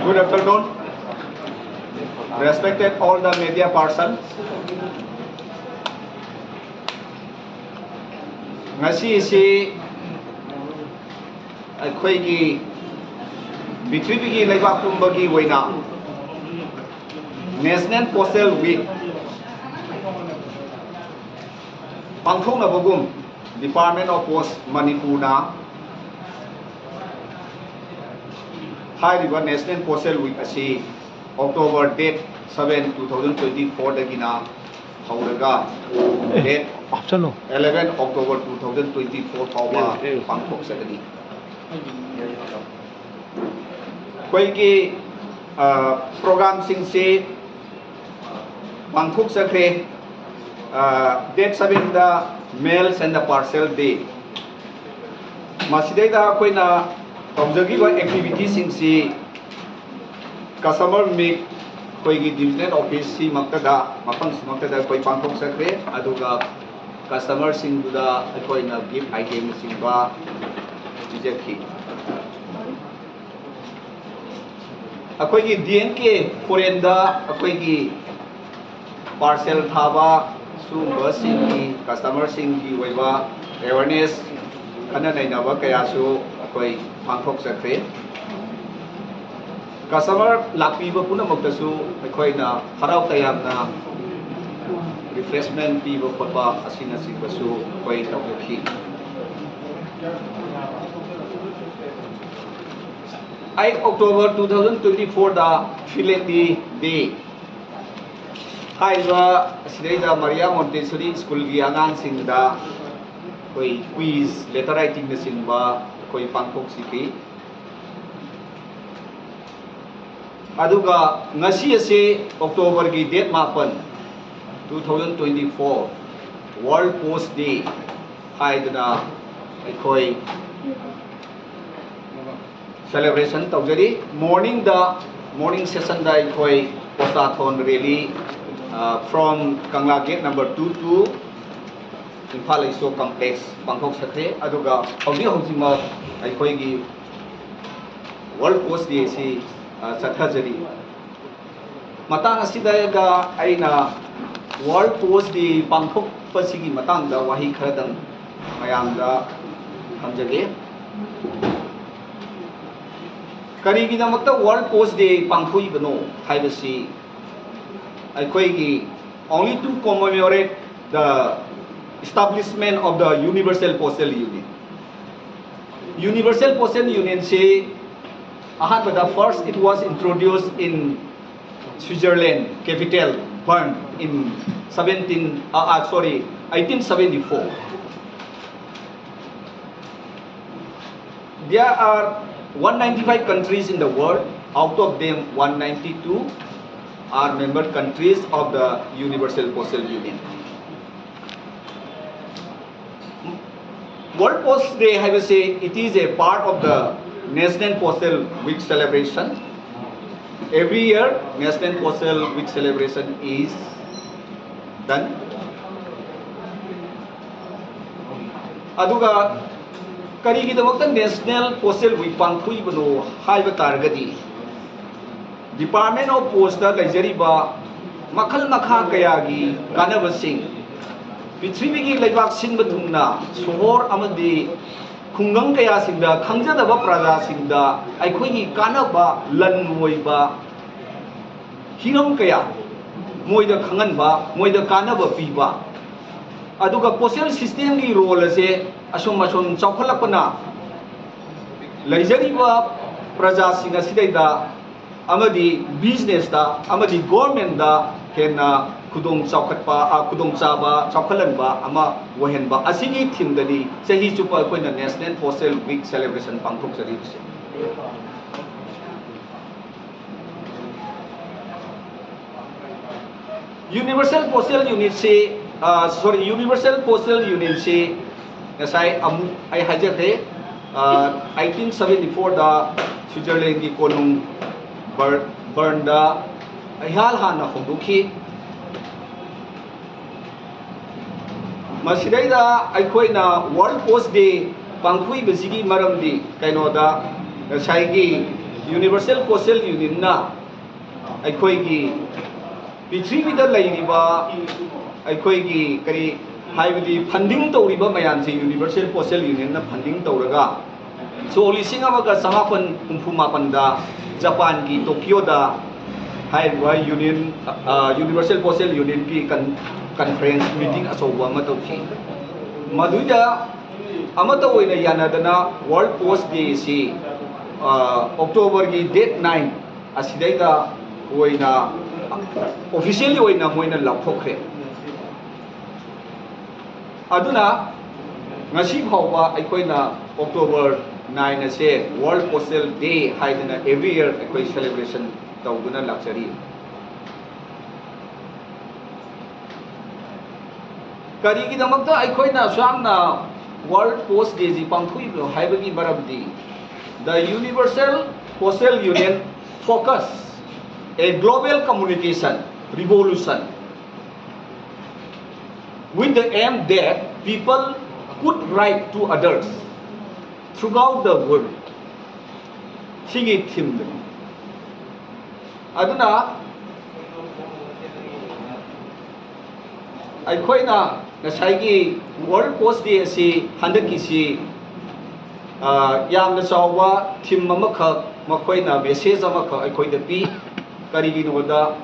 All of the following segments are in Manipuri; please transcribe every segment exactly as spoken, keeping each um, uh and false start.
Good afternoon, respected all the media person. ꯉꯁꯤꯁꯤ ꯑꯩꯈꯣꯏꯒꯤ ꯄ꯭ꯔꯤꯊꯤꯕꯤꯒꯤ ꯂꯩꯕꯥꯛ ꯄꯨꯝꯕꯒꯤ ꯑꯣꯏꯅ National Postal Week ꯄꯥꯡꯊꯣꯛꯅꯕꯒꯨꯝ Department of Post ꯃꯅꯤꯄꯨꯔꯅ ꯍꯥꯏꯔꯤꯕ National Postal Week ꯑꯁꯤ October date seven, two thousand twenty four ꯗꯒꯤꯅ ꯍꯧꯔꯒ date ꯍꯥꯞꯆꯜꯂꯣ꯫ eleven October two thousand twenty four ꯐꯥꯎꯕ ꯄꯥꯡꯊꯣꯛꯆꯒꯅꯤ꯫ ꯑꯩꯈꯣꯏꯒꯤ ꯄ꯭ꯔꯣꯒ꯭ꯔꯥꯝꯁꯤꯡꯁꯤ ꯄꯥꯡꯊꯣꯛꯆꯈ꯭ꯔꯦ꯫ Date seven the Mails and the Parcel Day꯫ ꯃꯁꯤꯗꯩꯗ ꯑꯩꯈꯣꯏꯅ ꯇꯧꯖꯈꯤꯕ ꯑꯦꯛꯇꯤꯚꯤꯇꯤꯁꯤꯡꯁꯤ customer meet ꯑꯩꯈꯣꯏꯒꯤ divisional office ꯁꯤꯃꯛꯇꯗ, ꯃꯐꯝꯁꯤꯃꯛꯇꯗ ꯑꯩꯈꯣꯏ ꯄꯥꯡꯊꯣꯛꯆꯈ꯭ꯔꯦ꯫ ꯑꯗꯨꯒ customer ꯁꯤꯡꯗꯨꯗ ꯑꯩꯈꯣꯏꯅ gift item ꯅꯆꯤꯡꯕ ꯄꯤꯖꯈꯤ꯫ ꯑꯩꯈꯣꯏꯒꯤ D N K foreign ꯗ ꯑꯩꯈꯣꯏꯒꯤ parcel ꯊꯥꯕ ꯁꯤꯒꯨꯝꯕꯁꯤꯡꯒꯤ customer ꯁꯤꯡꯒꯤ ꯑꯣꯏꯕ awareness, ꯈꯟꯅ ꯅꯩꯅꯕ ꯀꯌꯥꯁꯨ ꯑꯩꯈꯣꯏ ꯄꯥꯡꯊꯣꯛꯆꯈ꯭ꯔꯦ꯫ Customer ꯂꯥꯛꯄꯤꯕ ꯄꯨꯝꯅꯃꯛꯇꯁꯨ ꯑꯩꯈꯣꯏꯅ ꯍꯔꯥꯎ ꯇꯌꯥꯝꯅ refreshment ꯄꯤꯕ ꯈꯣꯠꯄ ꯑꯁꯤꯅꯆꯤꯡꯕꯁꯨ ꯑꯩꯈꯣꯏ ꯇꯧꯖꯈꯤ꯫ Eight October two thousand twenty four ꯗ Philanthropy Day ꯍꯥꯏꯔꯤꯕ ꯑꯁꯤꯗꯩꯗ Maria Montessori School ꯒꯤ ꯑꯉꯥꯡꯁꯤꯡꯗ ꯑꯩꯈꯣꯏ quiz, letter writing ꯅꯆꯤꯡꯕ ꯑꯩꯈꯣꯏ ꯄꯥꯡꯊꯣꯛꯆꯈꯤ꯫ ꯑꯗꯨꯒ ꯉꯁꯤ ꯑꯁꯤ October ꯒꯤ date ꯃꯥꯄꯟ, two thousand twenty four, World Post Day ꯍꯥꯏꯗꯨꯅ ꯑꯩꯈꯣꯏ celebration ꯇꯧꯖꯔꯤ꯫ Morning ꯗ, morning session ꯗ ꯑꯩꯈꯣꯏ Postathon rally, ꯑ, from Kangla Gate number two to Imphal Aso Complex ꯄꯥꯡꯊꯣꯛꯆꯈ꯭ꯔꯦ꯫ ꯑꯗꯨꯒ ꯍꯧꯖꯤꯛ ꯍꯧꯖꯤꯛꯃꯛ ꯑꯩꯈꯣꯏꯒꯤ World Post Day ꯑꯁꯤ ꯆꯠꯊꯖꯔꯤ꯫ ꯃꯇꯥꯡ ꯑꯁꯤꯗ ꯑꯩꯅ World Post Day ꯄꯥꯡꯊꯣꯛꯄꯁꯤꯒꯤ ꯃꯇꯥꯡꯗ ꯋꯥꯍꯩ ꯈꯔꯗꯪ ꯃꯌꯥꯝꯗ ꯊꯝꯖꯒꯦ꯫ ꯀꯔꯤꯒꯤꯗꯃꯛꯇ World Post Day ꯄꯥꯡꯊꯣꯛꯏꯕꯅꯣ ꯍꯥꯏꯕꯁꯤ ꯑꯩꯈꯣꯏꯒꯤ only to commemorate the establishment of the Universal Postal Union. Universal Postal Union ꯁꯤ ꯑꯍꯥꯟꯕꯗ first it was introduced in Switzerland capital Bern in seventeen, uh, uh, sorry, eighteen seventy-four. There are one ninety-five countries in the world. Out of them, one ninety-two are member countries of the Universal Postal Union. World Post Day ꯍꯥꯏꯕꯁꯤ, it is a part of the National Postal Week celebration. Every year, National Postal Week celebration is done. ꯑꯗꯨꯒ ꯀꯔꯤꯒꯤꯗꯃꯛꯇ National Postal Week ꯄꯥꯡꯊꯣꯛꯏꯕꯅꯣ ꯍꯥꯏꯕ ꯇꯥꯔꯒꯗꯤ, Department of Post ꯇ ꯂꯩꯖꯔꯤꯕ ꯃꯈꯜ ꯃꯈꯥ ꯀꯌꯥꯒꯤ ꯀꯥꯟꯅꯕꯁꯤꯡ, ꯄ꯭ꯔꯤꯊꯤꯕꯤꯒꯤ ꯂꯩꯕꯥꯛ ꯁꯤꯟꯕ ꯊꯨꯡꯅ ꯁꯣꯍꯣꯔ ꯑꯃꯗꯤ ꯈꯨꯡꯒꯪ ꯀꯌꯥꯁꯤꯡꯗ ꯈꯪꯖꯗꯕ ꯄ꯭ꯔꯖꯥꯁꯤꯡꯗ ꯑꯩꯈꯣꯏꯒꯤ ꯀꯥꯟꯅꯕ ꯂꯟ ꯑꯣꯏꯕ ꯍꯤꯔꯝ ꯀꯌꯥ ꯃꯣꯏꯗ ꯈꯪꯍꯟꯕ, ꯃꯣꯏꯗ ꯀꯥꯟꯅꯕ ꯄꯤꯕ, ꯑꯗꯨꯒ postal system ꯒꯤ role ꯑꯁꯦ ꯑꯁꯨꯝ ꯑꯁꯨꯝ ꯆꯥꯎꯈꯠꯂꯛꯄꯅ ꯂꯩꯖꯔꯤꯕ ꯄ꯭ꯔꯖꯥꯁꯤꯡ ꯑꯁꯤꯗꯩꯗ ꯑꯃꯗꯤ business ꯇ ꯑꯃꯗꯤ government ꯇ ꯍꯦꯟꯅ ꯈꯨꯗꯣꯡ ꯆꯥꯎꯈꯠꯄ, ꯑ, ꯈꯨꯗꯣꯡꯆꯥꯕ ꯆꯥꯎꯈꯠꯍꯟꯕ ꯑꯃ ꯑꯣꯏꯍꯟꯕ ꯑꯁꯤꯒꯤ theme ꯗꯅꯤ ꯆꯍꯤ ꯆꯨꯞꯄ ꯑꯩꯈꯣꯏꯅ National Postal Week celebration ꯄꯥꯡꯊꯣꯛꯆꯔꯤꯕꯁꯦ꯫ Universal Postal Unit ꯁꯤ, ꯑ, sorry, Universal Postal Union ꯁꯤ ꯉꯁꯥꯏ ꯑꯃꯨꯛ ꯑꯩ ꯍꯥꯏꯖꯈ꯭ꯔꯦ, ꯑ, eighteen seventy-four ꯗ Switzerland ꯒꯤ ꯀꯣꯅꯨꯡ ꯕꯔ-, Bern ꯗ ꯏꯍꯥꯟ ꯍꯥꯟꯅ ꯍꯧꯗꯣꯛꯈꯤ꯫ ꯃꯁꯤꯗꯩꯗ ꯑꯩꯈꯣꯏꯅ World Post Day ꯄꯥꯡꯊꯣꯛꯏꯕꯁꯤꯒꯤ ꯃꯔꯝꯗꯤ ꯀꯩꯅꯣꯗ, ꯉꯁꯥꯏꯒꯤ Universal Postal Unionꯅ ꯑꯩꯈꯣꯏꯒꯤ ꯄ꯭ꯔꯤꯊꯤꯕꯤꯗ ꯂꯩꯔꯤꯕ ꯑꯩꯈꯣꯏꯒꯤ ꯀꯔꯤ ꯍꯥꯏꯕꯗꯤ funding ꯇꯧꯔꯤꯕ ꯃꯌꯥꯝꯁꯦ Universal Postal Unionꯅ funding ꯇꯧꯔꯒ ꯁꯣꯛ ꯂꯤꯁꯤꯡ ꯑꯃꯒ ꯆꯃꯥꯄꯟ ꯍꯨꯝꯐꯨ ꯃꯥꯄꯟꯗ ꯖꯄꯥꯟꯒꯤ ꯇꯣꯀꯤꯌꯣꯗ ꯍꯥꯏꯔꯤꯕ union Universal Postal Unionꯒꯤ conference meeting ꯑꯆꯧꯕ ꯑꯃ ꯇꯧꯈꯤ꯫ ꯃꯗꯨꯗ ꯑꯃꯠꯇ ꯑꯣꯏꯅ ꯌꯥꯅꯗꯅ World Post Day ꯑꯁꯤ Octoberꯒꯤ date nine ꯑꯁꯤꯗꯩꯗ ꯑꯣꯏꯅ officially ꯑꯣꯏꯅ ꯃꯣꯏꯅ ꯂꯥꯎꯊꯣꯛꯈ꯭ꯔꯦ꯫ ꯑꯗꯨꯅ ꯉꯁꯤ ꯐꯥꯎꯕ ꯑꯩꯈꯣꯏꯅ October nine ꯑꯁꯦ World Postal Day ꯍꯥꯏꯗꯅ every year ꯑꯩꯈꯣꯏ celebration ꯇꯧꯗꯨꯅ ꯂꯥꯛꯆꯔꯤ꯫ ꯀꯔꯤꯒꯤꯗꯃꯛꯇ ꯑꯩꯈꯣꯏꯅ ꯑꯁꯨꯛ ꯌꯥꯝꯅ World Post Dayꯁꯤ ꯄꯥꯡꯊꯣꯛꯏꯕꯅꯣ ꯍꯥꯏꯕꯒꯤ ꯃꯔꯝꯗꯤ, the Universal Postal Union focus a global communication revolution with the aim that people could write to others throughout the world꯫ ꯁꯤꯒꯤ themeꯗꯅꯤ꯫ ꯑꯗꯨꯅ ꯑꯩꯈꯣꯏꯅ ꯉꯁꯥꯏꯒꯤ World Post Day ꯑꯁꯤ ꯍꯟꯗꯛꯀꯤꯁꯤ ꯌꯥꯝꯅ ꯆꯥꯎꯕ theme ꯑꯃꯈꯛ, ꯃꯈꯣꯏꯅ message ꯑꯃꯈꯛ ꯑꯩꯈꯣꯏꯗ ꯄꯤ꯫ ꯀꯔꯤꯒꯤꯅꯣꯗ,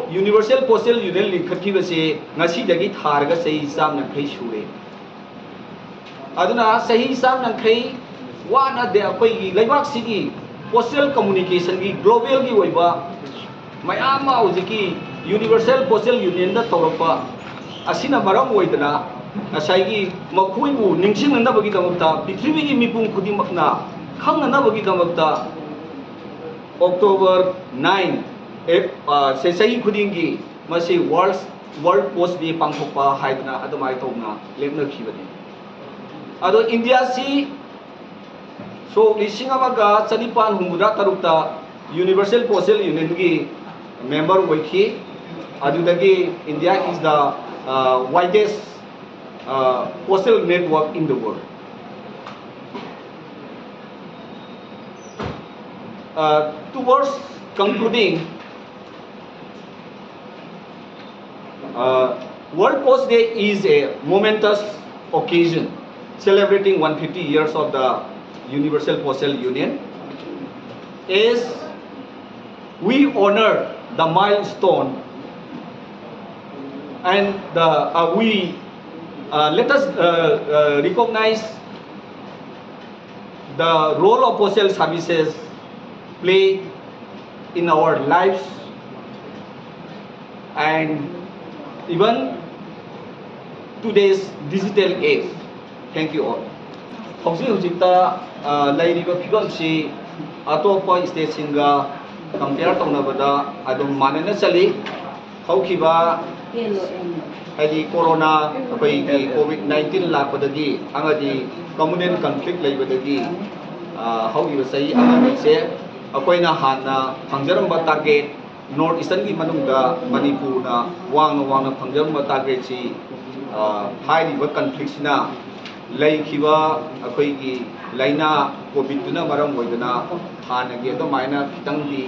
Universal Postal Union ꯂꯤꯡꯈꯠꯈꯤꯕꯁꯦ ꯉꯁꯤꯗꯒꯤ ꯊꯥꯔꯒ ꯆꯍꯤ ꯆꯥꯝ ꯌꯥꯡꯈꯩ ꯁꯨꯔꯦ꯫ ꯑꯗꯨꯅ ꯆꯍꯤ ꯆꯥꯝ ꯌꯥꯡꯈꯩ ꯋꯥꯅ ꯑꯩꯈꯣꯏꯒꯤ ꯂꯩꯕꯥꯛꯁꯤꯒꯤ postal communicationꯒꯤ globalꯒꯤ ꯑꯣꯏꯕ ꯃꯌꯥꯝ ꯑꯃ ꯍꯧꯖꯤꯛꯀꯤ Universal Postal Unionꯗ ꯇꯧꯔꯛꯄ ꯑꯁꯤꯅ ꯃꯔꯝ ꯑꯣꯏꯗꯅ ꯉꯁꯥꯏꯒꯤ ꯃꯈꯣꯏꯕꯨ ꯅꯤꯡꯁꯤꯡꯅꯅꯕꯒꯤꯗꯃꯛꯇ, ꯄ꯭ꯔꯤꯊꯤꯕꯤꯒꯤ ꯃꯤꯄꯨꯝ ꯈꯨꯗꯤꯡꯃꯛꯅ ꯈꯪꯅꯅꯕꯒꯤꯗꯃꯛꯇ October nine ꯑꯦ, ꯑ, ꯁꯦ ꯆꯍꯤ ꯈꯨꯗꯤꯡꯒꯤ ꯃꯁꯤ World, World Post Day ꯄꯥꯡꯊꯣꯛꯄ ꯍꯥꯏꯗꯅ ꯑꯗꯨꯃꯥꯏꯅ ꯇꯧꯅ ꯂꯦꯞꯅꯈꯤꯕꯅꯤ꯫ ꯑꯗꯣ ꯏꯟꯗꯤꯌꯥꯁꯤ ꯁꯣꯛ ꯂꯤꯁꯤꯡ ꯑꯃꯒ ꯆꯅꯤꯄꯥꯟ ꯍꯨꯝꯐꯨꯇꯔꯥ ꯇꯔꯨꯛꯇ Universal Postal Unionꯒꯤ member ꯑꯣꯏꯈꯤ꯫ ꯑꯗꯨꯗꯒꯤ India is the, uh, widest, uh, postal network in the world꯫ Uh, towards concluding, uh, World Post Day is a momentous occasion celebrating one fifty years of the Universal Postal Union. As we honor the milestone and the, uh, we uh, let us uh, uh, recognize the role of postal services play in our lives and even today's digital age. Thank you all. ꯍꯧꯖꯤꯛ ꯍꯧꯖꯤꯛꯇ ꯑ, ꯂꯩꯔꯤꯕ ꯐꯤꯕꯝꯁꯤ ꯑꯇꯣꯞꯄ ꯁ꯭ꯇꯦꯠꯁꯤꯡꯒ ꯀꯝꯄꯤꯌꯔ ꯇꯧꯅꯕꯗ ꯑꯗꯨꯝ ꯃꯥꯟꯅꯅ ꯆꯠꯂꯤ꯫ ꯍꯧꯈꯤꯕ ꯍꯥꯏꯗꯤ ꯀꯣꯔꯣꯅꯥ ꯑꯩꯈꯣꯏꯒꯤ ꯀꯣꯚꯤꯗ ꯅꯥꯏꯟꯇꯤꯟ ꯂꯥꯛꯄꯗꯒꯤ ꯑꯃꯗꯤ ꯀꯝꯃꯨꯅꯦꯜ ꯀꯟꯐ꯭ꯂꯤꯛ ꯂꯩꯕꯗꯒꯤ ꯑ, ꯍꯧꯈꯤꯕ ꯆꯍꯤ ꯑꯃꯅꯤꯁꯦ ꯑꯩꯈꯣꯏꯅ ꯍꯥꯟꯅ ꯐꯪꯖꯔꯝꯕ ꯇꯥꯔꯒꯦꯠ, ꯅꯣꯔꯠ ꯏꯁꯇꯔꯟꯒꯤ ꯃꯅꯨꯡꯗ ꯃꯅꯤꯄꯨꯔꯅ ꯋꯥꯡꯅ ꯋꯥꯡꯅ ꯐꯪꯖꯔꯝꯕ ꯇꯥꯔꯒꯦꯠꯁꯤ ꯑ, ꯍꯥꯏꯔꯤꯕ ꯀꯟꯐ꯭ꯂꯤꯛꯁꯤꯅ ꯂꯩꯈꯤꯕ ꯑꯩꯈꯣꯏꯒꯤ ꯂꯥꯏꯅꯥ ꯀꯣꯚꯤꯗꯇꯨꯅ ꯃꯔꯝ ꯑꯣꯏꯗꯅ ꯍꯥꯟꯅꯒꯤ ꯑꯗꯨꯃꯥꯏꯅ ꯈꯤꯇꯪꯗꯤ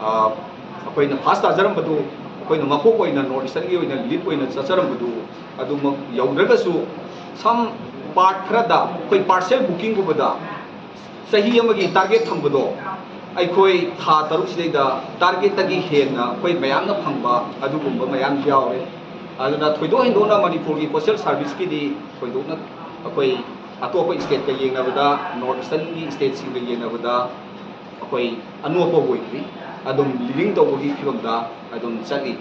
ꯑ, ꯑꯩꯈꯣꯏꯅ ꯐꯥꯁ ꯇꯥꯖꯔꯝꯕꯗꯨ ꯑꯩꯈꯣꯏꯅ ꯃꯀꯣꯛ ꯑꯣꯏꯅ ꯅꯣꯔꯠ ꯏꯁꯇꯔꯟꯒꯤ ꯑꯣꯏꯅ ꯂꯤꯗ ꯑꯣꯏꯅ ꯆꯠꯆꯔꯝꯕꯗꯨ ꯑꯗꯨꯃꯛ ꯌꯧꯗ꯭ꯔꯒꯁꯨ ꯁꯝ ꯄꯥꯔꯠ ꯈꯔꯗ ꯑꯩꯈꯣꯏ ꯄꯥꯔꯁꯦꯜ ꯕꯨꯀꯤꯡꯒꯨꯝꯕꯗ ꯆꯍꯤ ꯑꯃꯒꯤ ꯇꯥꯔꯒꯦꯠ ꯊꯝꯕꯗꯣ ꯑꯩꯈꯣꯏ ꯊꯥ ꯇꯔꯨꯛꯁꯤꯗꯩꯗ ꯇꯥꯔꯒꯦꯠꯇꯒꯤ ꯍꯦꯟꯅ ꯑꯩꯈꯣꯏ ꯃꯌꯥꯝꯅ ꯐꯪꯕ ꯑꯗꯨꯒꯨꯝꯕ ꯃꯌꯥꯝ ꯌꯥꯎꯔꯦ꯫ ꯑꯗꯨꯅ ꯊꯣꯏꯗꯣꯛ ꯍꯦꯟꯗꯣꯛꯅ ꯃꯅꯤꯄꯨꯔꯒꯤ ꯄꯣꯁꯇꯦꯜ ꯁꯥꯔꯚꯤꯁꯀꯤꯗꯤ ꯊꯣꯏꯗꯣꯛꯅ ꯑꯩꯈꯣꯏ ꯑꯇꯣꯞꯄ ꯁ꯭ꯇꯦꯠꯀ ꯌꯦꯡꯅꯕꯗ, ꯅꯣꯔꯠ ꯏꯁꯇꯔꯟꯒꯤ ꯁ꯭ꯇꯦꯠꯁꯤꯡꯒ ꯌꯦꯡꯅꯕꯗ ꯑꯩꯈꯣꯏ ꯑꯅꯣꯞꯄ ꯑꯣꯏꯗ꯭ꯔꯤ, ꯑꯗꯨꯝ ꯂꯤꯗꯤꯡ ꯇꯧꯕꯒꯤ ꯐꯤꯕꯝꯗ ꯑꯗꯨꯝ ꯆꯠꯂꯤ꯫